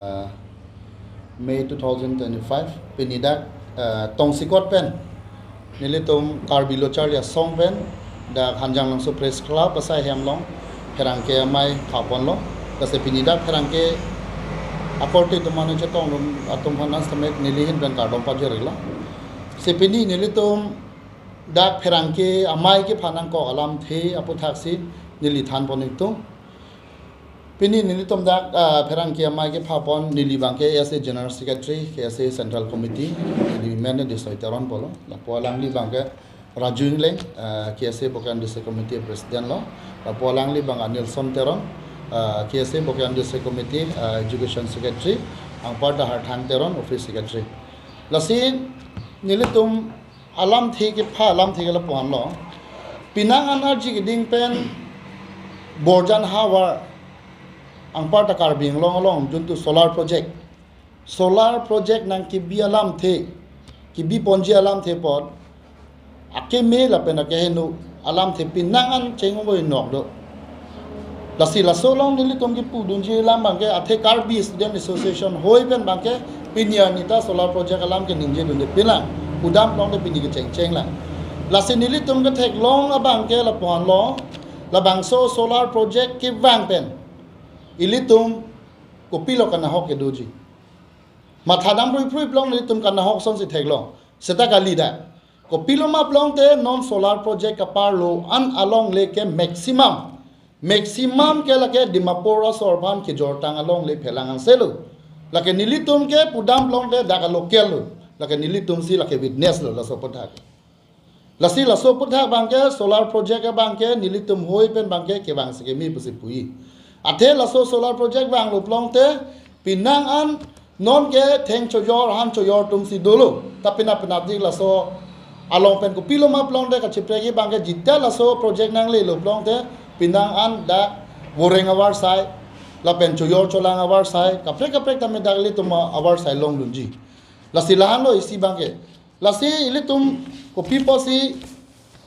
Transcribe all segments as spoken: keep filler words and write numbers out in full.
Uh, May two thousand twenty-five, pini dak uh, tongsekot pen nelitum Karbi Lo Charli Asong pen dak Hanjanglangso Press Club asai hem along pherangke amei phaponlo. Lasi pini dak pherangke akorte atum mane chetong atum aphan setame neli ahin pen kardom pajirlo. Si pini nelitum dak pherangke amei kepha nangkok alamthe aputhak si neli thanpon ingtung. Pini nelitum dak uh, pherangke amei kephapon, neli abangke K S A General Secretary, K S A Central Committee, neli men Desoi Teron pulo. Lapu alangli abangke Raju Ingleng, uh, K S A Bokajan District Committee President lo. Lapu alangli abang Anilson Teron, uh, K S A Bokajan District Committee uh, Education Secretary, anparta Harthang Teron, Office Secretary. Lasi nelitum alamthe kepha alamthe ke lapu-an lo. Penang an arji keding pen Borjan havar anparta Karbi Anglong along juntu solar project, solar project nangkebi alamthe, kebiponji alamthe apot akeme lapen akeheno alamthe penang an chengvoi nok do. Lasi laso along nelitum kepudunji alam abangke athe Karbi Student Association ahoi pen abangke pini arni ta solar project alam keningjedunde, penang pudam along de pini kechengcheng lang. Lasi nelitum ketheklong abangke lapu-an lo, labangso solar project kevang pen ilitum kopilo kanahok kedoji. Mathadam pruiprui along nelitum kanahok asonsi theklong. Seta kalidet. Kopiloma pulote non solar project kaparlo an alongle ke maximum, maximum ke lake Dimapur asor aphan kejortang alongle phelang anse lo. Lake nelitum ke pudam pulote dak local lo. Lake nelitum si lake witness lo laso aputhak. Lasi laso aputhak abangke solar project abangke nelitum ahoi pen abangke kevang si keme pusi pu-i. Athe laso solar project vanglo pulote penang an non ke theng chojor han chojor atum si dolo. Ta penap penapdik laso along pen kopiloma pulote kachiprek abangke jita laso project nanglelo pulote penang an dak Boreng avarsai lapen chojor cholang avarsai kaprek kaprek tame dak ilitum avarsai longdunji. Lasi la-an lo isi abangke. Lasi ilitum kopi pusi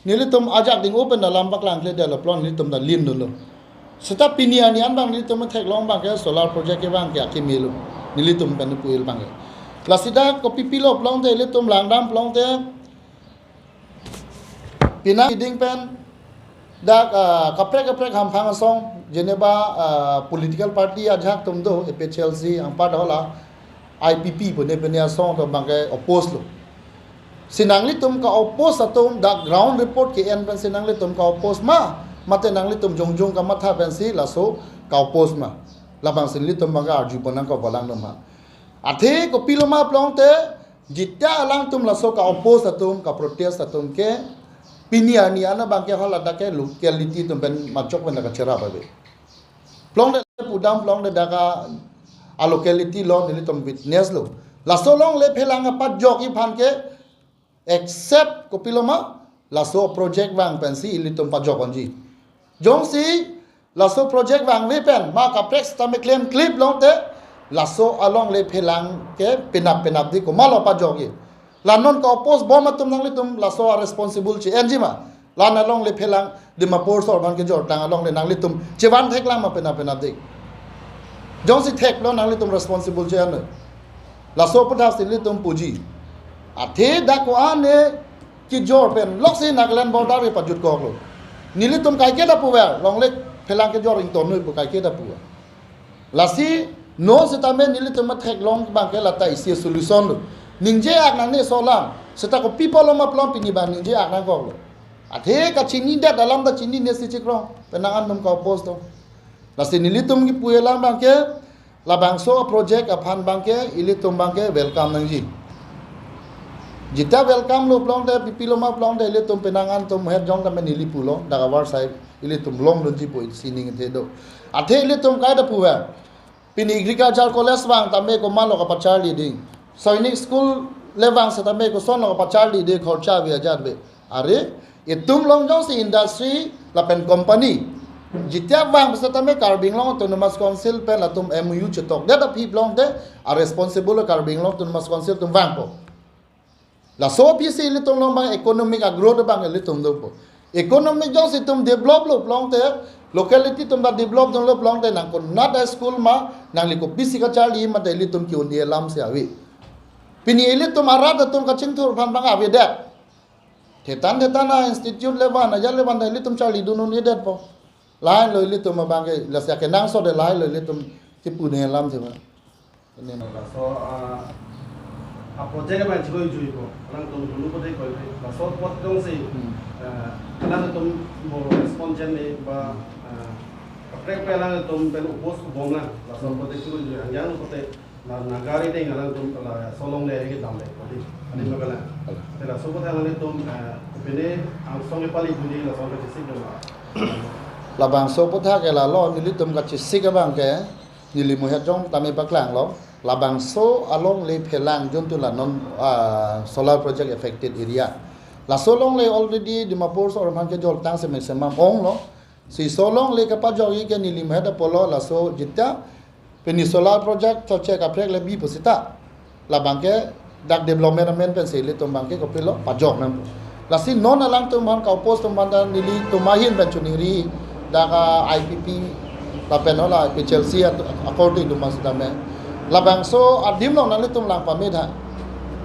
nelitum ajak ding open alam paklang kledetlo pulo nelitum ta lindunlo. Seta pini arni an abang nelitum theklong abangke solar project kevang ke akeme lo. Nelitum pen pu-il abangke. Lasi dak kopi pilo pulote ilitum langdam pulote penang keding pen dak ah, kaprek kaprek hamphang asong jeneba ah, political party ajahak atum do, A P H L C anparta hala I P P pune pune asong atum abangke oppose lo. Si nanglitum ka-oppose atum dak ground report ke-en pensi nanglitum ka-oppose ma, mate nanglitum jongjong kamatha pensi laso ka-oppose ma. Labangsi nelitum abangke arjupon nangkok balang doma. Athe kopiloma pulote jita alangtum laso ka-oppose atum ka-protest atum ke pini arni an abangke haladak ke locality atum pen majok pen kacherap ave. Pulote pudam pulote dak a-locality lo nelitum witness lo. Laso alongle phelang apajokji aphan ke except kopiloma laso project vang pensi ilitum pajokponji. Jongsi laso project vangve pen ma kaprek setame klemkle pulote laso alongle phelang ke penap penapdik komatlo pajokji. La non ka-oppose bom atum nanglitum laso a-responsible che-enji ma. La-an alongle phelang Dimapur asor aphan kejortang alongle nanglitum chevan theklang ma penap penapdik. Jongsi theklo nanglitum responsible che-en. Laso aputhak si nelitum puji. Athe dak ko-an ne kejor pen loksi Nagaland border ke pajutkoklo. Nelitum kaike ta puver, longle phelang kejor ingtonnoi pu kaike ta puver. Lasi non setame nelitum theklong abangke lata isi solution lo. Ningje-ak nangne aso alam. Seta kopi apotlo ma pulo pini abang ningje-ak nangkoklo. Athe kachinidet alam ta chininesi chikrong. Penang an atum ka-oppose do. Lasi nelitum kipu alam abangke labangso project aphan abangke ilitum abangke welcome nangji. Jita welcome lo pulote kopiloma pulote ilitum penang an atum het jong tame neli pulo dak avarsai ilitum longdunji pu isi ning the do. Athe ilitum kaita puver. Pini Agriculture College vang tame komatlo kapacharli ding. Sainik School le vang setame kosonlo kapacharli ding khorcha ave ajat ave. Are, itum along jongsi industry lapen company jita vang setame Karbi Anglong Autonomous Council pen latum M O U chetokdet aphi pulote a-responsible Karbi Anglong Autonomous Council atum vangpo. Laso aphi si ilitum along abang economic a-growth abang ilitum dopo. Economy jongsi itum develop lo pulote, locality atum ta develop dunlo pulote, nang konat a-school ma, nangli kopisi kacharli mate ilitum ke-un-e alam si ave. Pini ilitum arat atum kachingthur aphan abang avedet. Thetan thetan a-institute le van, ajat le van ta ilitum charlidun un-edetpo. Lahai lo ilitum abangke, lasi akenangsot lahai lo ilitum kipu-un-e alam si ma. Ini. Laso, ah, a-project abang chikoi juipo. Alangtum dulu kote koi. Laso apot jongsi, Hmm. ah, alangtum bo respond cheng ne ba, ah, kaprek kaprek alangtum pen oppose bomlang. Laso Hmm. apot chikoi jui. Anjang kote na nagari deng alangtum laso longle ke damle kodi. Adi Hmm. makalang. Alah. Te laso apot alangtum, ah, pine angsong ke pali budi laso ke chisik dong. Labangso aputhak ke lalo nelitum kachisik abangke neli muhet jong tame paklanglo. Labangso alongle phelang juntu la non, ah, solar project affected area. Laso longle already Dimapur sor aphan kejoltang si maximum onglo. Si laso longle kapajokji ke neli muhet apotlo laso jita pini solar project chokche kaprek le bi pusita. Labangke dak development amen pensi ilitum abangke kopilo pajok nang. Lasi non alangtum aphan ka-oppose atum aphan ta nelitum ahin pen choningri dak a-I P P lapen hala A P H L C at-, according to masitame. Labangso adim along nanglitum lang pame tha.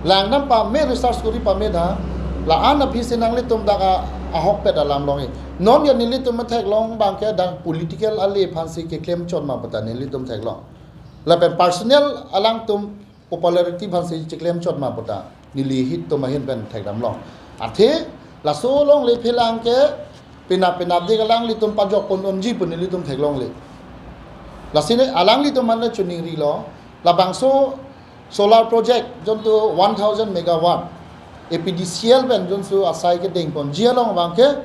Lang nang pame research kuri pame tha. La-an aphi si nanglitum dak a-, ahokpet alam longji. Non ya nelitum theklong abangke dak political ale aphan si keklem chot ma puta nelitum theklong. Lapen personal alangtum popularity aphan si chiklem chot ma puta neli hitum ahin pen thekdamlong. Athe laso longle phelang ke penap penapdik alanglitum pajok pon unji pu nelitum theklongle. Lasi ne alanglitum aphan choningrilo, labangso solar project juntu one thousand megawatt A P D C L pen juntu asai kedeng ponji along abangke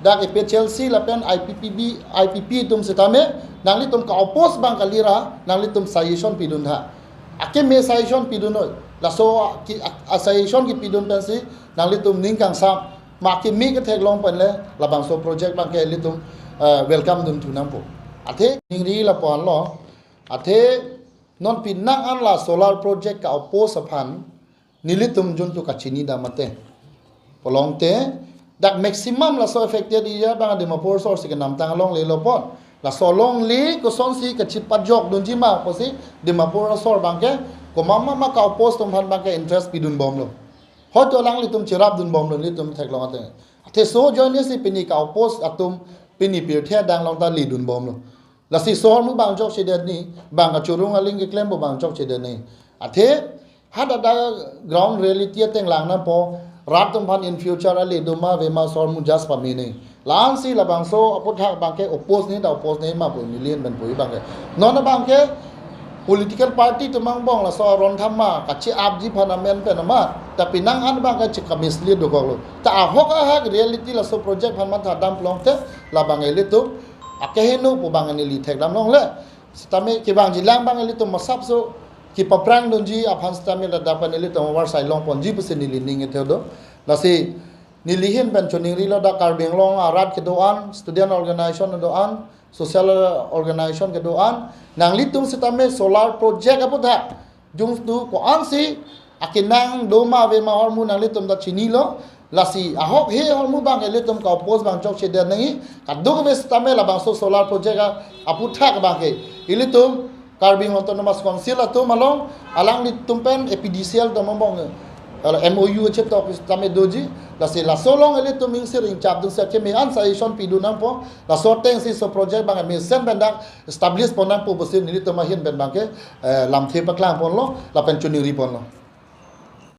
dak A P H L C lapen I P P B, I P P atum sitame nanglitum ka-oppose abang kalira nanglitum suggestion pidun tha. Akeme suggestion pidun noi. Laso ki, a, a-suggestion kipidun pensi nanglitum ning kangsam ma akeme ketheklong pen le labangso project abangke ilitum, eh, welcome dun thu nangpo. Athe ningri lapu-an lo. Athe non penang an la solar project ka-oppose aphan nelitum juntu kachini dam mate. Pulote dak maximum laso affected area abang Dimapur sor si kenamtang alongle lo pon. Laso longle kosonsi kachipajok dunji ma pusi Dimapur sor abangke komat ma ma ka-oppose atum aphan abangke interest pidun bomlo. Hoito alanglitum chirap dun bomlo nelitum theklong ateng. Athe laso ajoine si pini ka-oppose atum pini pirthe adang along ta ledun bomlo. Lasi laso ahormu abang chokchedet ni, bang kachorong aling keklempo abang chokchedet ni. Athe hadak dak ground reality ateng lang nangpo, rat atum aphan in future ale do ma ave ma laso ahormu just pame ni. La-an si labangso aputhak abangke oppose ni ta oppose ni ma pu neli ahin pen pu abangke. Non abangke political party atum angbong laso aron thama kachi-apji aphan amen pen amat. Ta penang an abangke chika-mislead dokoklo. Ta ahok ahak reality laso project aphan matha dam pulote labang ilitum akeheno pu abang neli thekdamlongle. Sitame kevangjilang abang ilitum masapso kipaphrang dunji aphan sitame ladak pen ilitum oversight long ponji pusi neli ning kethe do. Lasi neli ahin pen choningrilo dak Karbi Anglong arat kedo-an, student organization kedo-an, social organization kedo-an, nanglitum sitame solar project aputhak jungtu ko-ansi akenang do ma ave ma ahormu nanglitum ta chinilo. Lasi ahok he ahormu abang ilitum ka-oppose abang chokchedet nangji. Kadokave sitame labangso solar project a, aputhak abangke ilitum Karbi Anglong Autonomous Council atum along alanglitum pen A P D C L atum angbong, eh, M O U chetok sitame doji. Lasi laso along ilitum ingsir ingchap dun si akeme an suggestion pidun nangpo. Laso ateng si laso project abang mesen pen dak establish pon nangpo pusi nelitum ahin pen abangke, eh, lamthe paklang ponlo, lapen choningri ponlo.